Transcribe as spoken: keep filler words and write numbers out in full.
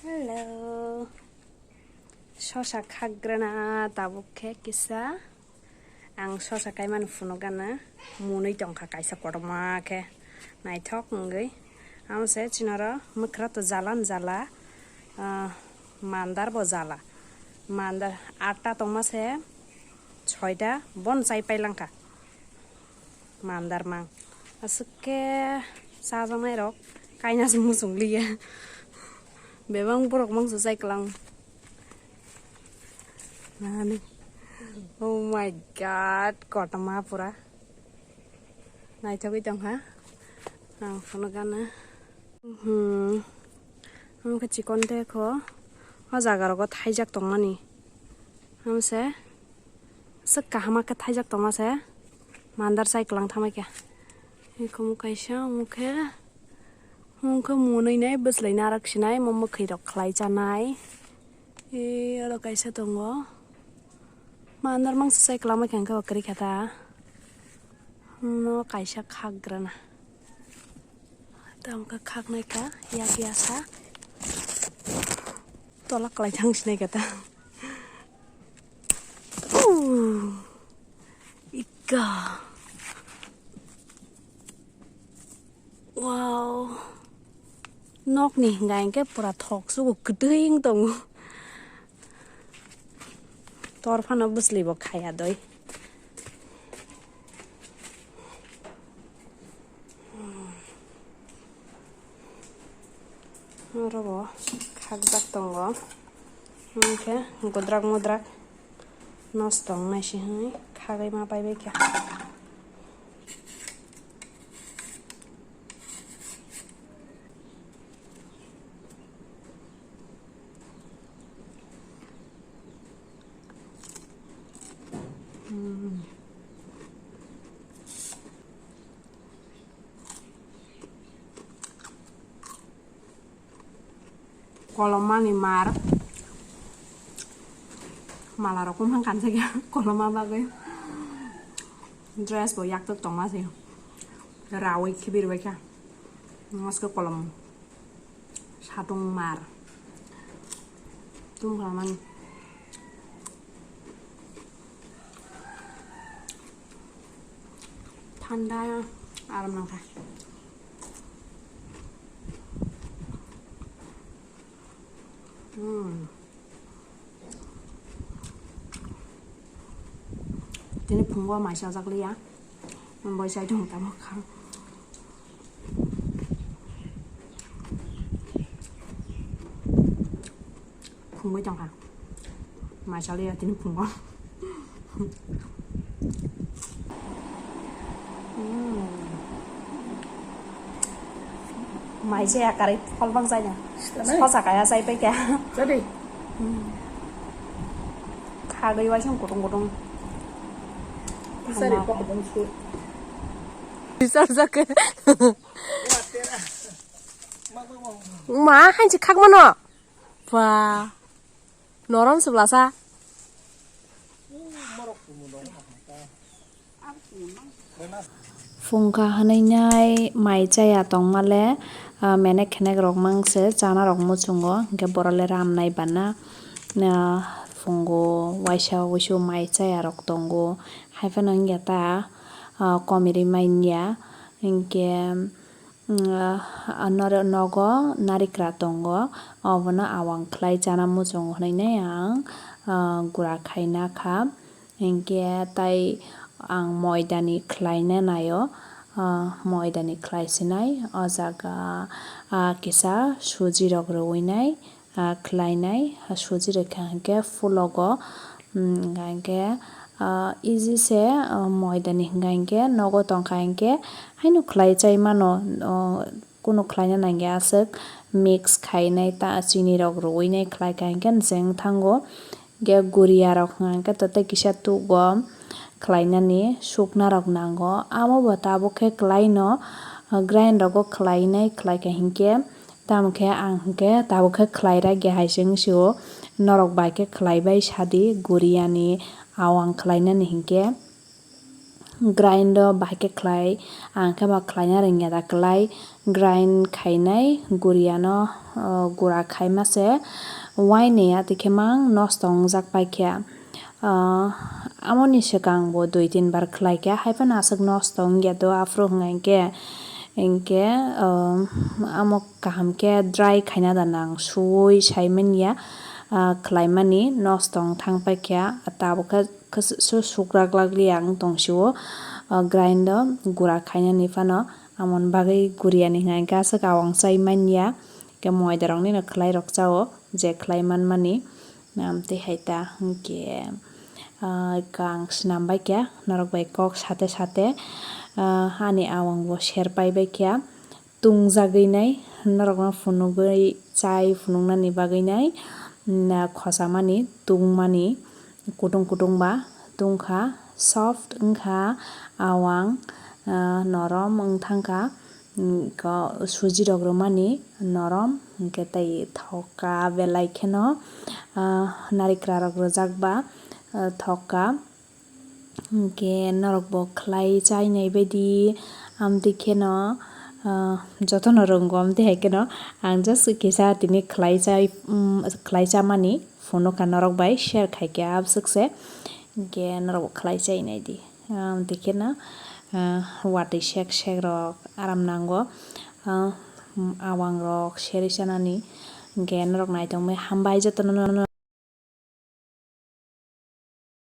Hello. Sosa khagrana tabuk khe kisa. Ang sosa kaimani phunukgana. Munui tongkha kaisa kotorma khe. Naithok wngwi. Amo se chinaro mwkhra to jala ni jala. Ah, mandar bo jala. Mandar atta tongma se soita bon chai pailangkha. Mandar mang. Aswk khe chajaknai rok kaina se muchung liya. Bebak borok mangsa chai klang. Nani. Oh my God, kotorma pura. Naithogwi tongkha. Ang phunukgana. Hmm. Omo khe chikon te kho. O jaga rogo thaijak tongmani. Omo se. Aswk kaham khe thaijak tongma se. Mandar chai klang thangma khe. Eko omo kaisa, omo khe. Omo khe munui nai, bwslai narwk sinai, omo mwkhwi rok khlai chanai. E, oro kaisa tongo. Mandar mangsa chai kwlangma khe hwnkhe bo kwrwi kha ta. Omo kaisa khagrana. Tamo khe khaknai kha, yak yasa. Tola kwlai thang sinai kha ta. Ooh. Ika. Wow. Nokni hwnka hinkhe pura thok sugo kwtwi wng tongo. Tor phano bwsli bo khaya doi. Oro bo khakjak tongo. Hinkhe gudrak mudrak nosto wngnai se hwnwi khagwi ma paibai kha. Hmm. Kolomani mar. Malarok wngkha kansa khe koloma bagwi. Dress bo yaktuk tongma se. Rawi khibir bai kha. Moske kolom. Satung mar. Tum khalamani. Thanda aram nangkha. Hmm. Tini phungo mai chajak liya. Boi chai tong tamo kha. Phungwi tongkha. Mai chaliya tini phungo. Mm. Mai chaya karwi pholbang chaya. Sosa kaya chai paikha. Jadi. Mm. Khagwi waisong kutung kutung. Sari pokok bongsu. Bisar jake. Ma, hain si khak mano. Ba. Norom se blasa. Phungkha hwnwi mai chaya tongmale, ah, menek khenek rok mang se chana rok muchungo, hinkhe borok le ramnai bana, ah, phungo waisa wuisu mai chaya rok tongo, haiphano wngya ta, ah, komirwi manya, hinkhe. Umm, ah, noro-, nogo narikra tongo, obono awang khlai chana muchungo hwnwi ang, ah, gura khaina kha. Hinkhe tai ang moidani khlaina naio, ah, moidani khlai sinai. O jaga, ah, kisa suji rok rwui nai. Ah, khlainai, ah, suji rwkha hinkhe phulogo, mm, hinkhe, ah, easy se, ah, moidani hinkha hinkhe nogo tongkha hinkhe haino khlai chai mano, oh, kunu khlaina nangya aswk mix khainai ta chini rok rwui nai khlaikha hinkhe jeng thango. Hinkhe guriya rok hinkhe tei kisa tugo khlainani sukna rok nango, amo bo tabuk khe khlaino, ah, grind rogo khlainai khlaikha hinkhe. Tamo khe ang hinkhe tabuk khe khlai rwkya hai se wng sio, norok bai khe khlai bai sadi guriyani awang khlainani hinkhe. Grind o bahai khe khlai, ang khe ba khlaina rwngya da kwlai. Grind khainai guriano, o, gura khaima se waini ya twi khe mang nosto wngjak pai khe. O, amoni swkang bo dui tin bar khlai khe, hai phano aswk nosto wngya do aphuru hwnkha hinkhe, hinkhe, o, amo kaham khe dry khaina da nang suwi sai manya, a, khlaimani nosto wng thang pai khe, tabuk khe. Khe su-, su-, sukrak lak liya wng tong sio, o, grind o gura khainani phano, amoni bagwi guriani hwnka hwnkhe aswk awang chai manya, khe moida rokni no khlai rok chao, je khlai manmani, amtwi hai ta hwnkhe, o, khe ang swnam bai khe norok bai kok sate sate, o, ani awang bo share pai bai khe. Tungjagwi nai, norokno phunugwi chai phunuknani bagwi nai, na, khosamani, tungmani, kutung kutung ba tungkha, soft wngkha, awang, ah, norom wngthangkha, mm, ko, suji rok rwmani norom, hwnkhe tei thokka belai kheno, ah, narikra rok rwjak ba, ah, thokka. Hwnkhe norokbo khlai chainai baidi, amtwi kheno, ah, jotono rwngo, amtwi hai kheno ang just kisa tini khlai chai, um, khlai chamani phunukha norok bai share khaikhe abswkse, hwnkhe norokbo khlai chainai di. Amtwi kheno, ah, watwi sek sek rok aram nango, ah, awang rok serwi chanani, hwnkhe norok naitokmani hambai jotono.